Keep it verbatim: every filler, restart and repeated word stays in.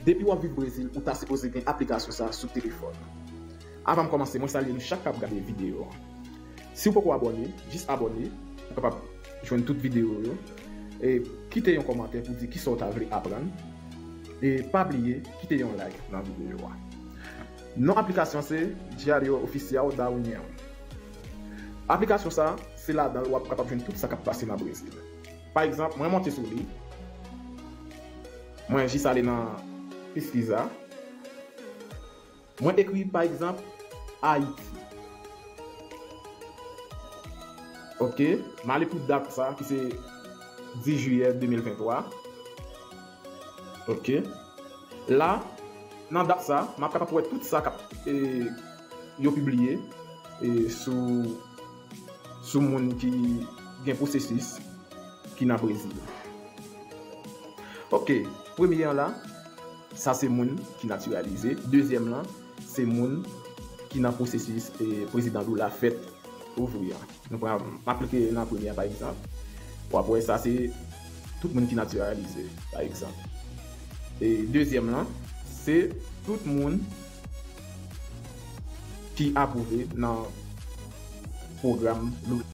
Depi w ap viv Brezil, ou ta sipoze gen aplikasyon sa sou telefòn. Avan m kòmanse, mwen salye nou chak k ap gade videyo an. Si w poko abòne, jis abòne, ou kapab jwenn tout videyo yo. E kite yon kòmantè pou di kisa w ta vle aprann. E pa bliye, kite yon like nan videyo a. Non aplikasyon se Diário Oficial da União. Aplikasyon sa, se ladan l w ap kapab jwenn tout sa k ap pase nan Brezil. Pa egzanp, mwen monte sou li. Mwen jis ale nan Pesquisa. Mwen ekri, pa egzanp, Ayiti. Ok, m ale pou dat sa ki se dis jiyè de mil venntwa. Ok. La, nan dat sa, m ap kapab wè tout sa k ap, e, yo pibliye, e, sou, sou moun ki gen pwosesis ki nan Brezil. Ok, premye an la, sa se moun ki natiralize. Dezyèm lan, se moun ki nan pwosesis, e, prezidan Lula fèk ouvri an. Nou pran, m ap klike nan premye a, pa egzanp. W ap wè sa se tout moun ki natiralize, pa egzanp. E dezyèm lan, se tout moun ki apwouve nan pwogram Lula.